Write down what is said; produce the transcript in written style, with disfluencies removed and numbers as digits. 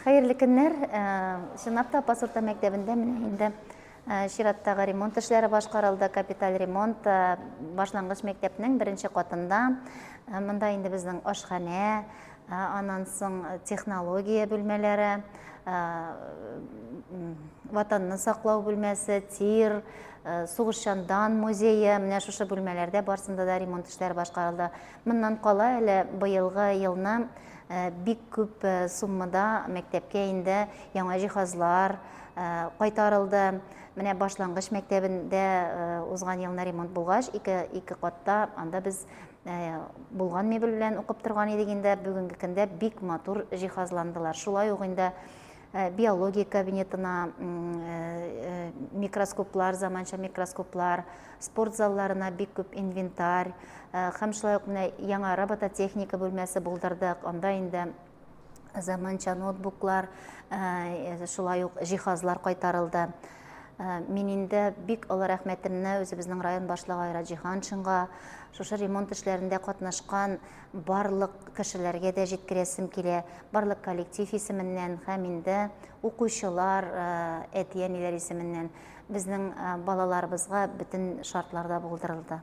Хәерле көннәр. Чынлап та, Апас урта мәктәбендә менә инде чираттагы ремонт эшләре башкарылды. Капиталь ремонт башлангыч мәктәпнең беренче катында. Монда инде безнең ашханә, аннан соң технология бүлмәләре, Ватанны саклау бүлмәсе, тир, сугышчан дан музее, менә шушы бүлмәләрдә барсында да ремонт эшләре башкарылды. Моннан кала әле быелгы елны бик күп суммада мәктәпкә инде яңа җиһазлар кайтарылды. Менә башлангыч мәктәбендә узган елны ремонт булгач, ике катта анда без булган мебель белән укып торган идек инде. Бүгенге көндә бик матур җиһазландылар. Шулай ук инде биология кабинетына микроскоплар, заманча микроскоплар, спорт залларына бик күп инвентарь һәм шулай ук менә яңа робототехника бүлмәсе булдырдык. Анда инде заманча ноутбуклар, шулай ук җиһазлар кайтарылды. Мин инде бик олы рәхмәтемне үзебезнең район башлыгы Айрат Җиһаншинга, шушы ремонт эшләрендә катнашкан барлык кешеләргә дә җиткерәсем килә, барлык коллектив исеменнән һәм инде укучылар, әти-әниләр исеменнән безнең балаларыбызга бөтен шартлар да булдырылды.